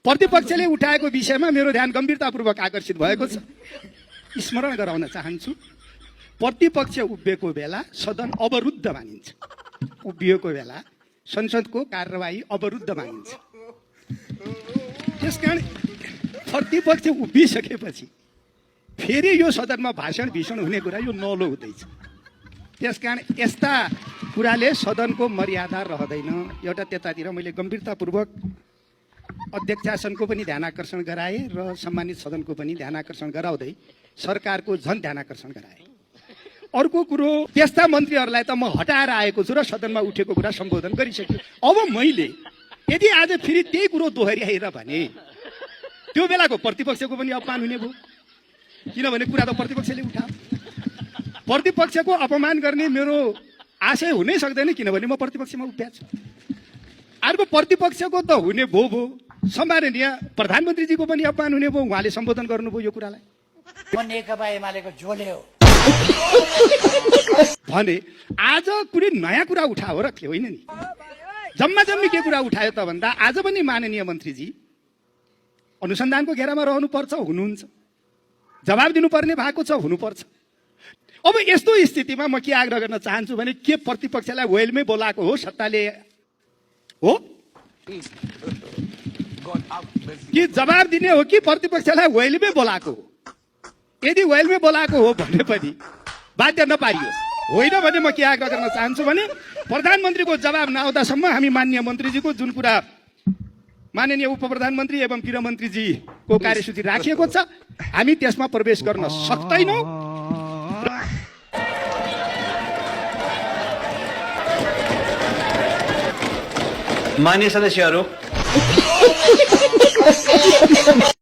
प्रतिपक्षले उठाएको विषयमा मेरो ध्यान गम्भीरतापूर्वक आकर्षित भएको छ। स्मरण गराउन चाहन्छु, प्रतिपक्ष उभिएको बेला सदन अवरुद्ध मानिन्छ। उभिएको बेला संसदको कार्यवाही अवरुद्ध मानिन्छ। त्यसकारण प्रतिपक्ष उभिसकेपछि फेरि यो सदनमा भाषण भीषण हुने कुरा यो नलो हुँदैछ। त्यसकारण यस्ता कुराले सदनको मर्यादा रहँदैन। एउटा त्यतातिर मैले गम्भीरतापूर्वक अध्यक्षासनको पनि ध्यान आकर्षण गराएँ र सम्मानित सदनको पनि ध्यान आकर्षण गराउँदै सरकारको झन् ध्यान आकर्षण गराएँ। अर्को कुरो, त्यस्ता मन्त्रीहरूलाई त म हटाएर आएको छु र सदनमा उठेको कुरा सम्बोधन गरिसकेँ। अब मैले यदि आज फेरि त्यही कुरो दोहोऱ्याएर भने त्यो बेलाको प्रतिपक्षको पनि अपमान हुने भयो। किनभने कुरा त प्रतिपक्षले उठायो। प्रतिपक्षको अपमान गर्ने मेरो आशय हुनै सक्दैन, किनभने म प्रतिपक्षमा उभिएको छु। अर्को प्रतिपक्षको त हुने भयो, सम्माननीय प्रधानमन्त्रीजीको पनि अपमान हुने भयो। उहाँले सम्बोधन गर्नुभयो यो कुरालाई। म नेकपा एमालेको झोले हो भने आज कुनै नयाँ कुरा उठायो र के होइन नि। जम्मा जम्मी के कुरा उठायो त भन्दा आज पनि माननीय मन्त्रीजी अनुसन्धानको घेरामा रहनुपर्छ, हुनुहुन्छ। जवाब दिनुपर्ने भएको छ, हुनुपर्छ। अब यस्तो स्थितिमा म के आग्रह गर्न चाहन्छु भने के प्रतिपक्षलाई वेलमै बोलाएको हो सत्ताले हो कि जवाब दिने हो कि प्रतिपक्षलाई वेलमै बोलाएको हो? यदि वेलमै बोलाएको हो भने पनि बाध्य नपारियोस्। होइन भने म के आग्रह गर्न चाहन्छु भने प्रधानमन्त्रीको जवाब नआउँदासम्म हामी माननीय मन्त्रीजीको जुन कुरा माननीय उप प्रधानमन्त्री एवं गृहमन्त्रीजीको कार्यसूची राखिएको छ हामी त्यसमा प्रवेश गर्न सक्दैनौँ। मान्य सदस्यहरू